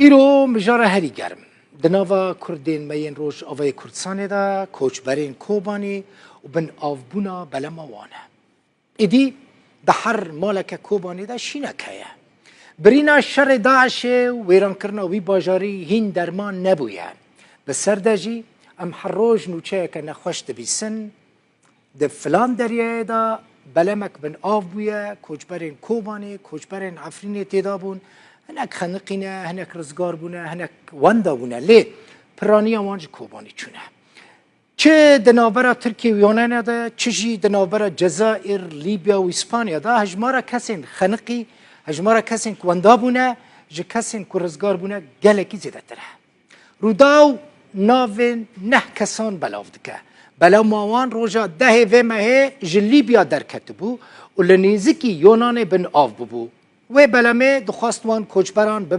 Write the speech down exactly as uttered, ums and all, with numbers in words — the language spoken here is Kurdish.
Îro mijara herî germ di nava Kurdên me yên Rojavayê Kurdistanê de koçberên Kobanî û binavbûna belema wan e. Êdî di her maleke Kobanê de şînek heye. Birîna şerê DAIŞê û wêrankirina wî bajarî hîn derman nebûye. Bi ser de jî em her roj nûçeyeke nexweş dibîsin. Di filan deryayê de belemek bin av bûye, koçberên Kobanê, koçberên Efrînê tê de bûn. Hinek xeniqî ne, hinek rizgar bûne, hinek wenda bûne. Lê piraniya wan ji Kobanî çûne. Çi di navbera Tirkiye û Yunanê de, çi jî di navbera Cezayir, Libya û Îspanya de hejmara kesên xeniqî, hejmara kesên ku wenda bûne, ji kesên ku rizgar bûne gelekî zêdetir e. Rûdaw navên neh kesan belav dike. Belema wan roja dehê vê mehê ji Libya derketibû û li nêzikî Yunanê bin av bûbû. Wê belemê dixwest wan koçberan bibe